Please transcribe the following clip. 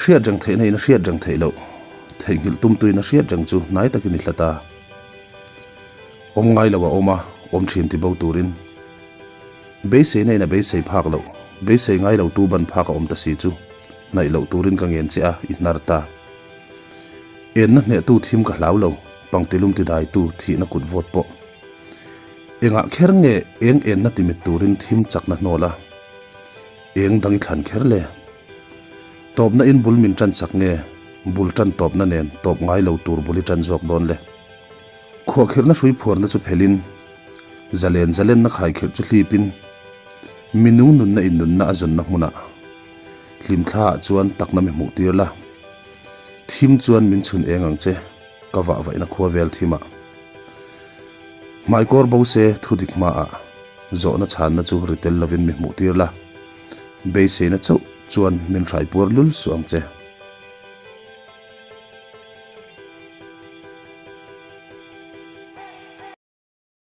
Hriat reng theihna in a hriat reng theih loh. Theihnghilh tumtuin a hriat reng chu hnai takin i hlat a. Awm ngai lo a awm a, awm thin ti bo turin. Beiseina in a beisei phak loh, beisei ngai lo tu ban phak a awm ta si chu hnaih loh turin ka ngen che a, i hnar ta. Enna hnehtu thim ka hlau lo, pangtilum ti daitu thihna kut vawt pawh. Engah kher nge eng enna ti mit turin thim chakna hnawl a, eng dang i thlan kher le? Tawpna in bul min tan chak nge, bul tan tawpna nen tawp ngai lo tur bul i tan zawk dawn le? Khuahkhirhna hrui phuarna chu phelin, zalen zalenna khaikhirh chu hlipin, minung nunna in nunna a zawnna hmunah hlimthlaah chuan takna mi hmuh tir la, thim chuan min chhun eng ang che, ka vah vaihna khua vel thimah. Hmaikawr bo se thudik hmaah zawhna chhanna chu ri tel lovin mi hmuh tir la, beiseina chauh chuan min hraipuar lul suh ang che.